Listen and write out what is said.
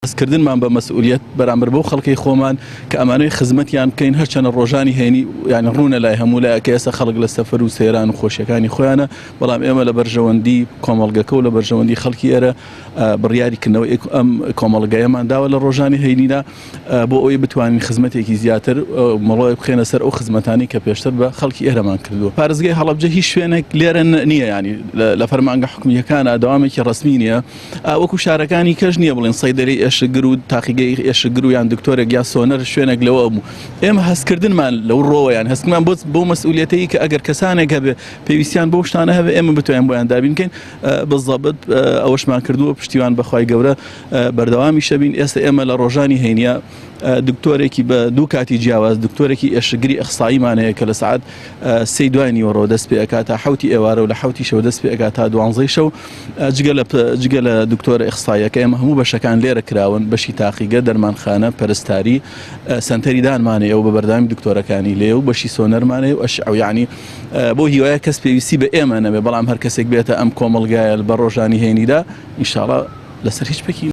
هەستکردنمان بە مەسئولیەت بەرامبەر بەو خەڵکەی خۆمان کە ئەمانەوێ خزمەتیان بکەین، هەرچەنە ڕۆژانی هەینی یانی ڕوونە لای هەموو لایەک کە ئێستا خەڵک لە سەفەر و سەیران و خۆشیەکانی خۆیانە، بەڵام ئێمە لە بەرژەوەندی کۆمەڵگەکە و لە بەرژەوەندی خەڵکی ئێرە بڕیاری کردنەوەی ئەم کۆمەڵگەیەمان داوە لە ڕۆژانی هەینیدا بۆ ئەوەی بتوانین خزمەتێکی زیاتر مەڵۆیەک بخەینە سەر ئەو خزمەتانەی کە پێشتر بە خەڵکی ئێرەمان کردووە. پارێزگای هەڵەبجە هیچ شوێنێک لێرە نییە یانی لە فەرمانگە حکومییەکانە دەوامێکی ڕەسمی نییە. وەکو شارەکانی کەش نییە بڵێن سەیدەلەی ئێشکگر و تاقیگەی ئێشکگر و یان دکتۆرێک یا سۆنەر شوێنێک لەوە بوو ئێمە هەستکردنمان لەو ڕۆوە یان هەستمان بۆ بۆ مەسئولیەتەی کە ئەگەر کەسانێک هەبێ پێویستیان بەو شتانە هەبێ ئێمە بتوانین بۆیان دابین بکەین بزەبت ئەوەشمان کردووە پشتیوان بەخوای گەورە بەردەوامیشە بین ئێستا ئێمە لە ڕۆژانی هەینە دکتۆرێکی بە دوو کاتی جیاواز دکتۆرێکی ئێشکگری ئەخساییمان هەیە کە لە سعات سێی دوای نیوەڕۆ دەست پێ ئەکات تا حەوتی ئێوارە و لە حەوتی شەو دەست پێ ئەکات تا دوانزەی شەو جگە لە جگە لە دکتۆرە ئیخساییەکە ئێمە هەموو بەشەکان لێرە کراون بەشی تاقیگە دەرمانخانە پەرستاری سەنتەری دانمان هەیە و بە بەردەوامی دکتۆرەکانی لێ و بەشی سۆنەرمان هەیە و ئەشعە و یعنی بۆ هیوایە کەس پێویستی بە ئێمە نەبێ بەڵام هەر کەسێک بێتە ئەم کۆمەڵگایە بە ڕۆژانی هەینیدا ئینشاڵا لەسەر هیچ پێکی.